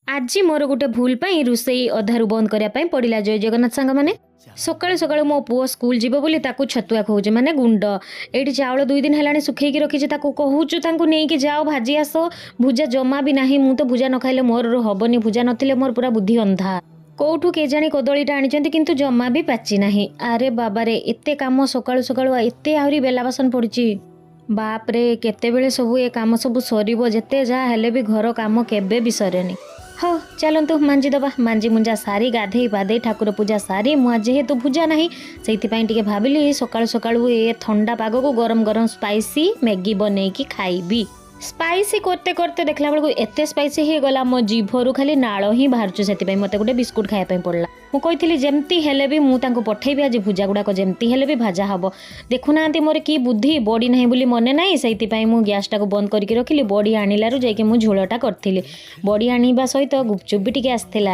ଆଜି ମୋର ଗୋଟେ ଭୁଲ ପାଇଁ ରୋଷେଇ ଅଧାରୁ ବନ୍ଦ କରିବା ପାଇଁ ପଡ଼ିଲା। ଜୟ ଜଗନ୍ନାଥ ସାଙ୍ଗମାନେ। ସକାଳୁ ସକାଳୁ ମୋ ପୁଅ ସ୍କୁଲ ଯିବ ବୋଲି ତାକୁ ଛତୁଆ ଖୋଉଛି, ମାନେ ଗୁଣ୍ଡ। ଏଇଠି ଚାଉଳ 2 ଦିନ ହେଲାଣି ଶୁଖେଇକି ରଖିଛି। ତାକୁ କହୁଛୁ, ତାଙ୍କୁ ନେଇକି ଯାଅ, ଭାଜି ଆସ। ଭୁଜା ଜମା ବି ନାହିଁ। ମୁଁ ତ ଭୁଜା ନ ଖାଇଲେ ମୋର ହବନି। ଭୁଜା ନଥିଲେ ମୋର ପୁରା ବୁଦ୍ଧି ଅନ୍ଧା। କୋଉଠୁ କେଜାଣି କଦଳୀଟା ଆଣିଛନ୍ତି, କିନ୍ତୁ ଜମା ବି ପାଚି ନାହିଁ। ଆରେ ବାବାରେ, ଏତେ କାମ ସକାଳୁ ସକାଳୁ, ଏତେ ଆହୁରି ବେଲା ବାସନ ପଡ଼ିଛି। ବାପରେ, କେତେବେଳେ ସବୁ ଏ କାମ ସବୁ ସରିବ? ଯେତେ ଯାହା ହେଲେ ବି ଘର କାମ କେବେ ବି ସରେନି। ହଉ, ଚାଲନ୍ତୁ ମାଞ୍ଜି ଦେବା। ମାଞ୍ଜି ମୁଞ୍ଜା ସାରି, ଗାଧେଇ ପାଧେଇ, ଠାକୁର ପୂଜା ସାରି, ମୁଁ ଆଜି ଯେହେତୁ ଭୁଜା ନାହିଁ, ସେଇଥିପାଇଁ ଟିକେ ଭାବିଲି ସକାଳୁ ସକାଳୁ ଏ ଥଣ୍ଡା ପାଗକୁ ଗରମ ଗରମ ସ୍ପାଇସି ମ୍ୟାଗି ବନେଇକି ଖାଇବି। ସ୍ପାଇସି କରତେ କରତେ ଦେଖିଲା ବେଳକୁ ଏତେ ସ୍ପାଇସି ହେଇଗଲା, ମୋ ଜିଭରୁ ଖାଲି ନାଳ ହିଁ ବାହାରୁଛି। ସେଥିପାଇଁ ମୋତେ ଗୋଟେ ବିସ୍କୁଟ ଖାଇବା ପାଇଁ ପଡ଼ିଲା। ମୁଁ କହିଥିଲି, ଯେମିତି ହେଲେ ବି ମୁଁ ତାଙ୍କୁ ପଠେଇବି, ଆଜି ଭୁଜା ଗୁଡ଼ାକ ଯେମିତି ହେଲେ ବି ଭାଜା ହବ। ଦେଖୁନାହାନ୍ତି ମୋର କି ବୁଦ୍ଧି, ବଡ଼ି ନାହିଁ ବୋଲି ମନେ ନାହିଁ। ସେଇଥିପାଇଁ ମୁଁ ଗ୍ୟାସଟାକୁ ବନ୍ଦ କରିକି ରଖିଲି। ବଡ଼ି ଆଣିଲାରୁ ଯାଇକି ମୁଁ ଝୋଳଟା କରିଥିଲି। ବଡ଼ି ଆଣିବା ସହିତ ଗୁପଚୁପ୍ ବି ଟିକେ ଆସିଥିଲା।